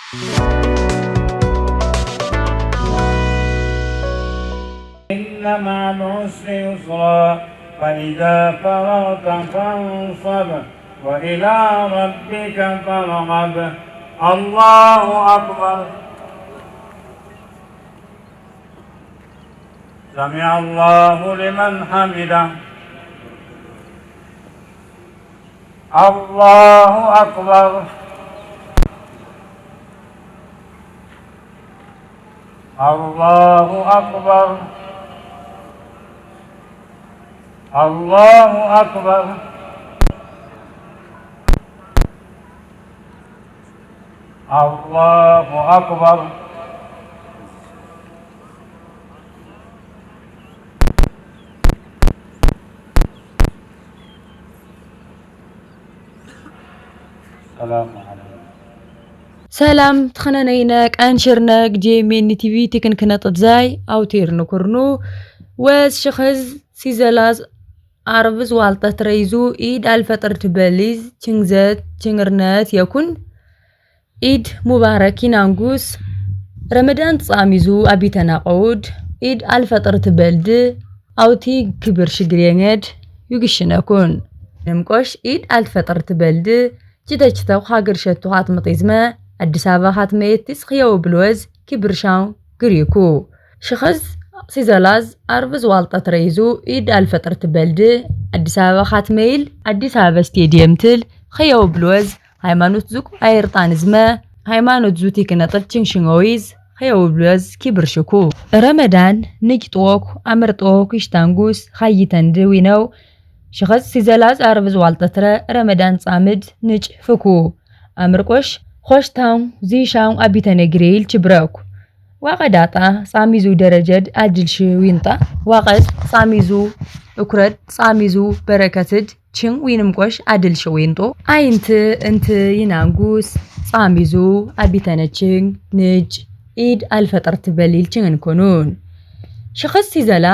إن مع العسر يسرا فإذا فرغت فانصب وإلى ربك فارغب. الله أكبر. سمع الله لمن حمده. الله أكبر. الله أكبر. الله أكبر. الله أكبر. السلام عليكم. ሰላም ትኽነነይነቅ አንሽርነቅ ጄሜኒ ቲቪ ቲክንክነጥት ዛይ ኣውቴር ንኩርኑ ወዝ ሽኽዝ ሲዘላዝ አርብዝ ዋልጠት ረይዙ ኢድ አልፈጥር ትበሊዝ ችንግዘት ችንግርነት የኩን ኢድ ሙባረክ ይናንጉስ ረመዳን ጻሚዙ አቢተና ቀውድ ኢድ አልፈጥር ትበልድ አውቲ ክብር ሽግሬንድ ይግሽነኩን ንምቆሽ ኢድ አልፈጥር ትበልድ ጅተችተው ሀገር ሸቱ አትምጤዝመ አዲስ አበባ ኻትመየት ጽኽየው ብልወዝ ኪብርሻው ግሪኩ ሽኸዝ ሲዘላዝ አርብዝ ዋልጠት ረይዙ ኢድ አልፈጥር ትበልድ አዲስ አበባ ኻትመይል አዲስ አበባ ስቴዲየም ትል ኸየው ብልወዝ ሃይማኖት ዙቅ አይርጣንዝመ ሃይማኖት ዙ ቲክነጥል ችንሽንወይዝ ኸየው ብልወዝ ኪብርሽኩ ረመዳን ንጅጥዎክ አምርጦክ ይሽታንጉስ ኻይተንድ ዊነው ሽኸዝ ሲዘላዝ አርብዝ ዋልጠትረ ረመዳን ጻምድ ንጭ ፍኩ አምርቆሽ ኾሽታው ዚሻው አቢተነግሬል ችብረኩ ዋቀዳጣ ጻሚዙ ደረጀድ አድልሽ ዊንጣ ዋቀድ ጻሚዙ እኩረድ ጻሚዙ በረከትድ ችን ዊንምቆሽ አድልሽ ዊንጦ አይንት እንት ይናንጉስ ጻሚዙ አቢተነችን ንጭ ኢድ አልፈጥር ትበሊል ችን እንኮኑን ሽኽስ ሲዘላ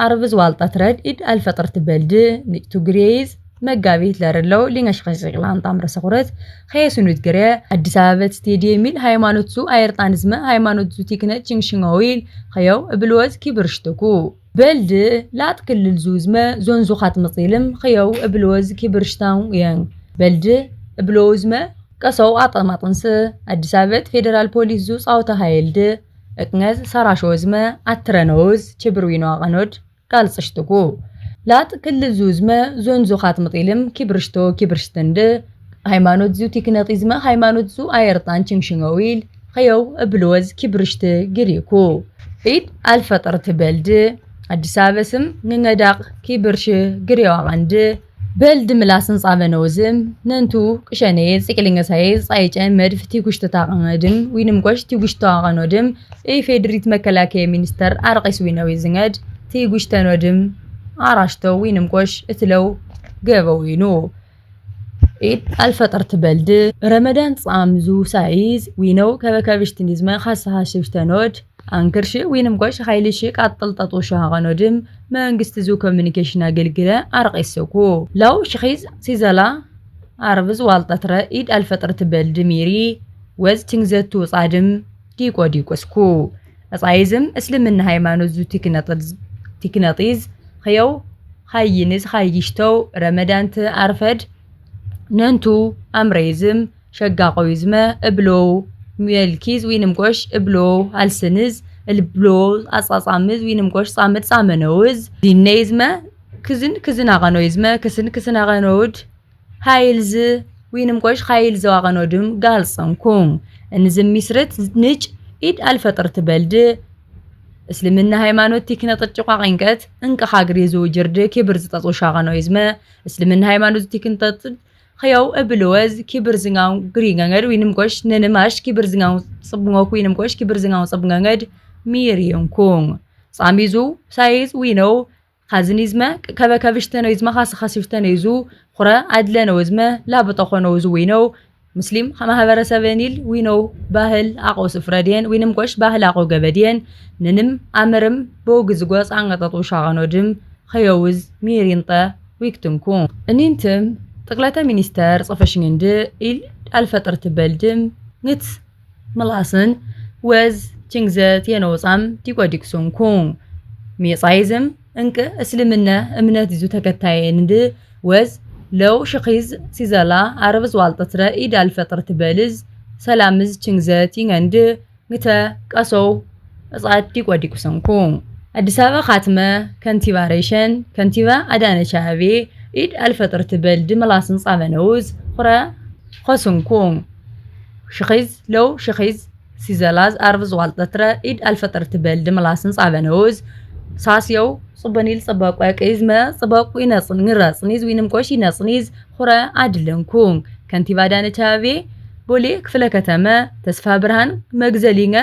አርብዝ ዋልጣትረድ ኢድ አልፈጥር ትበልድ ንጭቱ ግሬይዝ መጋቢት ለርለው ሊንገሽኸሽቅላን ጣምረ ሰኹረት ኸየስኑት ግረ አዲስ አበባ ስቴዲየም ኢል ሃይማኖት ዙ አይርጣንዝመ ሃይማኖት ዙ ቲክነ ችንሽንወይል ኸየው እብልወዝ ኪብርሽትኩ በልድ ላጥ ክልል ዙዝመ ዞንዙ ኻትምጺልም ኸየው እብልወዝ ኪብርሽታው የን በልድ እብልወዝመ ቀሰው አጠማጥንስ አዲስ አበባ ፌደራል ፖሊስ ዙ ጻውተ ኃይልድ እቅነዝ ሰራሾዝመ አትረነውዝ ችብርዊኖ አቀኖድ ቃልጽሽትኩ ላጥ ክልል ዙዝመ ዞንዙ ኻትምጢልም ኪብርሽቶ ኪብርሽትንድ ሃይማኖት ዙ ቲክነጢዝመ ሃይማኖት ዙ አየርጣን ችንሽንወይል ኸየው እብልወዝ ኪብርሽት ግሪኩ ኢድ አልፈጥር ትበልድ አዲስ አበባ ስም ንነዳቅ ኪብርሽ ግሬዋ ቀንድ በልድ ምላስን ጻበነውዝም ነንቱ ቅሸኔ ጽቅልንገሳይ ጻይጨን መድፍ ቲጉሽተ ታቀነድም ዊንም ቆሽ ቲጉሽተ አቀኖድም ኢፌድሪት መከላከያ ሚኒስተር አርቂስ ዊነው ይዝንገድ ቲጉሽተኖድም አራሽተው ዊንም ቆሽ እትለው ገበዊኑ ኢድ አልፈጥር ትበልድ ረመዳን ጻምዙ ሳይዝ ዊነው ከበከብሽትኒዝመ ኻስሃሽብሽተኖድ አንክርሽ ዊንም ቆሽ ኃይልሽ ቃጥል ጠጦሽ አቀኖድም መንግስት ዙ ኮሚኒኬሽን አገልግለ አርቂስኩ ላው ሽኺዝ ሲዘላ አርብዝ ዋልጠትረ ኢድ አልፈጥር ትበልድ ሚሪ ወዝ ትንግዘቱ ጻድም ዲቆ ዲቆስኩ እጻይዝም እስልምና ሃይማኖት ዙ ቲክነጢዝ ኸየው ኻይንዝ ኻይሽተው ረመዳንት አርፈድ ነንቱ አምሬዝም ሸጋቆይዝመ እብሎው ሜልኪዝ ዊንም ቆሽ እብሎ አልስንዝ እልብሎ አጻጻምዝ ዊንም ቆሽ ጻምድ ጻመነውዝ ዲኔይዝመ ክዝን ክዝን አቀኖይዝመ ክስን ክስን አቀኖድ ሃይልዝ ዊንም ቆሽ ኻይል ዘዋቀኖድም ጋልጸንኩን እንዝም ሚስርት ንጭ ኢድ አልፈጥር ትበልድ እስልምና ሃይማኖት ቲክነጥጭ ቋቂንቀት እንቀ ኻግሪዙ ጅርድ ኪብር ዝጠጾ ሻቀኖይዝመ እስልምና ሃይማኖት ቲክንጠጥ ኸየው እብልወዝ ኪብር ዝንጋው ግሪንገንገድ ዊንም ቆሽ ነንማሽ ኪብር ዝንጋው ጽብንጎክ ዊንም ቆሽ ኪብር ዝንጋው ጽብንገንገድ ሚሪንኩን ጻሚዙ ሳይዝ ዊነው ኻዝኒዝመ ከበከብሽተነይዝመ ኻስኻስሽተነይዙ ኹረ አድለነውዝመ ላብጠኾነውዙ ዊነው ሙስሊም ማህበረሰበኒል ዊነው ባህል አቆ ስፍረድየን ዊንም ቆሽ ባህል አቆ ገበድየን ንንም አምርም በውግዝ ጎጽ አንቀጠጡ ሻቀኖድም ኸየውዝ ሚሪንጠ ዊክትንኩ እኒንትም ጠቅላተ ሚኒስተር ጽፈሽንግንድ ኢል አልፈጥር ትበልድም ንት ምላስን ወዝ ችንግዘት የነውጻም ዲቆዲቅሶንኩ ሜጻይዝም እንቅ እስልምና እምነት ይዙ ተከታይን እንድ ወዝ ለው ሽኺዝ ሲዘላ አርብዝ ዋልጠትረ ኢድ አልፈጥር ትበልዝ ሰላምዝ ችንግዘት ይንንድ ግተ ቀሶው እጻት ዲቆዲቅሶንኩ አዲስ አበባ ኻትመ ከንቲባ ሬሸን ከንቲባ አዳነች አቤቤ ኢድ አልፈጥር ትበልድ ምላስን ጻበነውዝ ኹረ ኾስንኩ ሽኺዝ ለው ሽኺዝ ሲዘላዝ አርብዝ ዋልጠትረ ኢድ አልፈጥር ትበልድ ምላስን ጻበነውዝ ሳስየው ጽበኒል ጽበቋ ቀይዝመ ጽበቁ ይነጽን ንረጽኒዝ ወይንም ቆሽ ይነጽኒዝ ኹረ አድለንኩ ከንቲባ አዳነች አቤቤ ቦሌ ክፍለ ከተመ ተስፋ ብርሃን መግዘሊንገ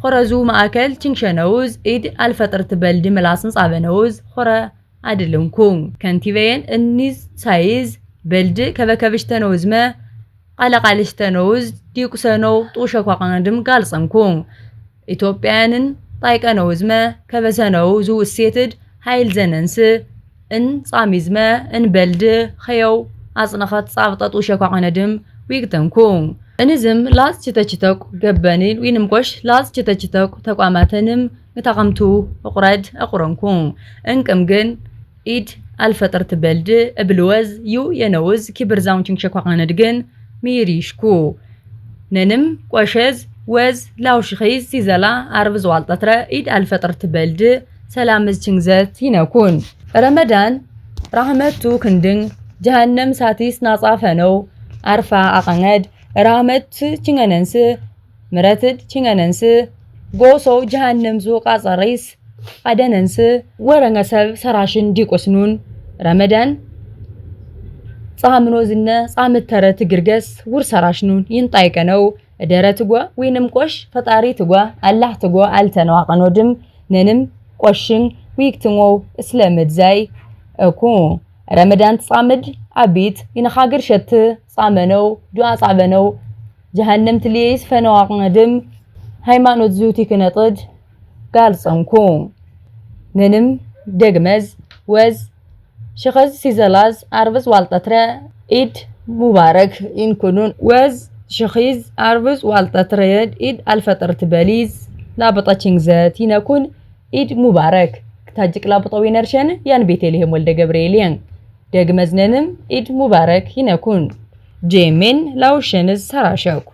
ኾረዙ ማእከል ችንሸነውዝ ኢድ አልፈጥር ትበልድ ምላስን ጻበነውዝ ኾረ አድልንኩ ከንቲባየን እኒዝ ሳይዝ በልድ ከበከብሽተነውዝመ ቃለቃልሽተነውዝ ዲቁሰነው ጡሸኳቀንድም ጋልጸንኩ ኢትዮጵያንን ጣይቀነውዝመ ከበሰነው ዝውሴትድ ኃይል ዘነንስ እን ጻሚዝመ እን በልድ ኸየው አጽነኸት ጻብጠጡ ሸኳቀነድም ዊግተንኩ እንዝም ላዝ ችተችተቁ ገበኒል ዊንም ቆሽ ላዝ ችተችተቁ ተቋማተንም ንታቀምቱ እቁረድ እቁረንኩ እንቅም ግን ኢድ አልፈጥር ትበልድ እብልወዝ ዩ የነውዝ ኪብርዛውን ችንሸኳቀነድ ግን ሚሪሽኩ ነንም ቆሸዝ ወዝ ላውሽኺዝ ሲዘላ አርብዝ ዋልጠትረ ኢድ አልፈጥር ትበልድ ሰላምዝ ችንግዘት ይነኩን ረመዳን ራህመቱ ክንድን ጀሃነም ሳቲስ ናጻፈነው አርፋ አቀንገድ ራህመት ችንገነንስ ምረትድ ችንገነንስ ጎሶው ጀሃነም ዙ ቃጸሪስ አደነንስ ወረንገ ሰብ ሰራሽን ዲቆስኑን ረመዳን ጻምኖ ዝነ ጻምት ተረት ግርገስ ውር ሰራሽኑን ይንጣይቀነው እደረ ትጓ ወይንም ቆሽ ፈጣሪ ትጓ አላህ ትጓ አልተነዋቀኖድም ነንም ቆሽን ዊክትንዎ እስለምድዛይ እኩ ረመዳን ጻምድ አቢት ይነኻግር ሸት ጻመነው ዱዓ ጻበነው ጀሃነም ትልይስ ፈነዋቅነድም ሃይማኖት ዙቲ ክነጥድ ጋልጸንኩ ነንም ደግመዝ ወዝ ሽኸዝ ሲዘላዝ አርብዝ ዋልጠትረ ኢድ ሙባረክ ኢንኩኑን ወዝ ሽኺዝ አርብዝ ዋልጠትረ የድ ኢድ አልፈጥር ትበሊዝ ላበጣችንግዘት ይነኩን ኢድ ሙባረክ ታጅቅ ላበጣው ይነርሸን ያን ቤተልሔም ወልደ ገብርኤልየን ደግመዝነንም ኢድ ሙባረክ ይነኩን ጄሜን ላውሸንዝ ሰራሸኩ።